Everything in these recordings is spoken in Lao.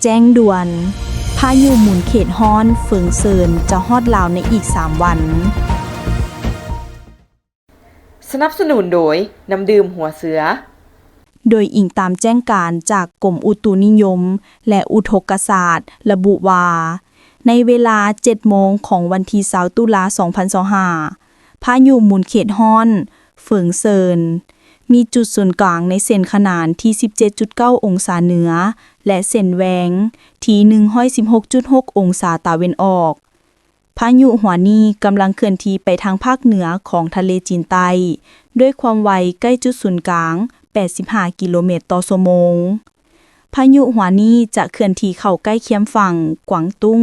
ແຈ້ງດ່ວນ, ພາຍຸໝູນເຂດຮ້ອນເຟີງເຊີນຈະຮອດລາວໃນອີກສາມວັນ. ສະໜັບສະໜູນໂດຍ ນ້ຳດື່ມຫົວເສືອ. ໂດຍອີງຕາມແຈ້ງການຈາກກົມອຸຕຸນິຍົມ ແລະ ອຸທົກກະສາດ ລະບຸວ່າ ໃນເວລາເຈັດໂມງຂອງວັນທີຊາວຕຸລາ ສອງພັນຊາວຫ້າ ພາຍຸໝູນເຂດຮ້ອນເຟີງເຊີນ ມີຈຸດສູນກາງໃນເສັ້ນຂະໜານທີສິບເຈັດຈຸດເກົ້າອົງສາເໜືອ ແລະ ເສັ້ນແຫວ່ງທີ່ໜຶ່ງຮ້ອຍສິບຫົກຈຸດຫົກອົງສາຕາເວັນອອກ. ພາຍຸຫົວນີ້ກຳລັງເຄື່ອນທີ່ໄປທາງພາກເໜືອຂອງທະເລຈີນໃຕ້ ດ້ວຍຄວາມໄວໃກ້ຈຸດສູນກາງແປດສິບຫ້າກິໂລແມັດຕໍ່ຊົ່ວໂມງ. ພາຍຸຫົວນີ້ຈະເຄື່ອນທີ່ເຂົ້າໃກ້ຄຽມຝັ່ງກວາງຕຸ້ງ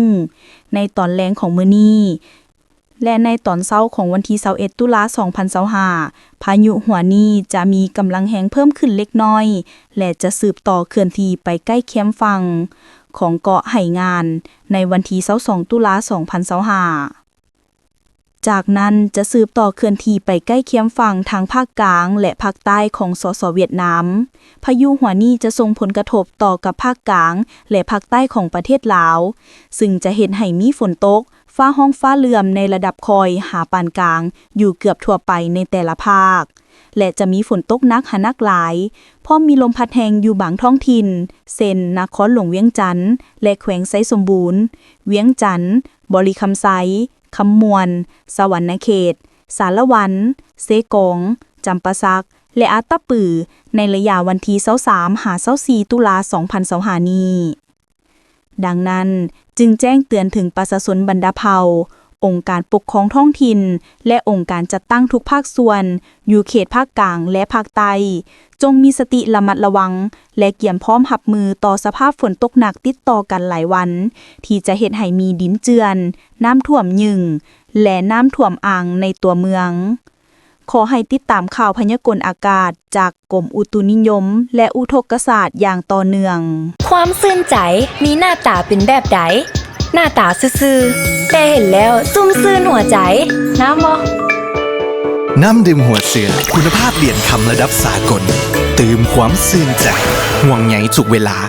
ໃນຕອນແລງຂອງມື້ນີ້ ແລະ ໃນຕອນເຊົ້າຂອງວັນທີຊາວເອັດຕຸລາ ສອງພັນຊາວຫ້າ ພາຍຸຫົວນີ້ຈະມີກຳລັງແຮງເພີ່ມຂຶ້ນເລັກນ້ອຍ ແລະ ຈະສືບຕໍ່ເຄື່ອນທີ່ໄປໃກ້ຄຽມຝັ່ງຂອງເກາະໄຫງານ ໃນວັນທີຊາວສອງຕຸລາ ສອງພັນຊາວຫ້າ. ຈາກນັ້ນຈະສືບຕໍ່ເຄື່ອນທີ່ໄປໃກ້ຄຽມຝັ່ງທາງພາກກາງ ແລະ ພາກໃຕ້ຂອງ ສສ ຫວຽດນາມ. ພາຍຸຫົວນີ້ຈະສົ່ງຜົນກະທົບຕໍ່ກັບພາກກາງ ແລະ ພາກໃຕ້ຂອງປະເທດລາວ, ຊຶ່ງຈະເຮັດໃຫ້ມີຝົນຕົກ, ຟ້າຮ້ອງຟ້າເຫຼື້ອມໃນລະດັບຄ່ອຍຫາປານກາງຢູ່ເກືອບທົ່ວໄປໃນແຕ່ລະພາກ ແລະ ຈະມີຝົນຕົກໜັກຫາໜັກຫຼາຍ, ພ້ອມມີລົມພັດແຮງຢູ່ບາງທ້ອງຖິ່ນ ເຊັ່ນ ນະຄອນຫຼວງວຽງຈັນ ແລະ ແຂວງໄຊສົມບູນ, ວຽງຈັນ, ບໍລິຄຳໄຊ, ຄຳມ່ວນ, ສະຫວັນນະເຂດ, ສາລະວັນ, ເຊກອງ, ຈຳປາສັກ ແລະ ອັດຕະປື ໃນໄລຍະວັນທີຊາວສາມຫາຊາວສີ່ຕຸລາ ສອງພັນຊາວຫ້ານີ້. ດັ່ງນັ້ນ, ຈຶ່ງແຈ້ງເຕືອນເຖິງປະຊາຊົນບັນດາເຜົ່າ, ອົງການປົກຄອງທ້ອງຖິ່ນ ແລະ ອົງການຈັດຕັ້ງທຸກພາກສ່ວນ ຢູ່ເຂດພາກກາງ ແລະ ພາກໃຕ້, ຈົ່ງມີສະຕິລະມັດລະວັງ ແລະ ກຽມພ້ອມຮັບມືຕໍ່ສະພາບຝົນຕົກໜັກຕິດຕໍ່ກັນຫຼາຍວັນ, ທີ່ຈະເຮັດໃຫ້ມີດິນເຈື່ອນ, ນ້ຳຖ້ວມຫຍື່ງ ແລະ ນ້ຳຖ້ວມອ່າງໃນຕົວເມືອງ. ຂໍໃຫ້ຕິດຕາມຂ່າວພະຍາກົນອາກາດຈາກກົມອຸຕຸນິຍົມ ແລະ ອຸທົກກະສາດຢ່າງຕໍ່ເນື່ອງ. ຄວາມຊື່ນໃຈມີໜ້າຕາເປັນແບບໃດ? ໜ້າຕາຊື່ໆ ແຕ່ເຫັນແລ້ວຊຸ່ມຊື່ນຫົວໃຈ. ນ້ຳບໍ່? ນ້ຳດື່ມຫົວເສືອ ຄຸນນະພາບຫຼຽນຄຳລະດັບສາກົນ ຕື່ມຄວາມຊື່ນໃຈ ຫ່ວງໃຍທຸກເວລາ.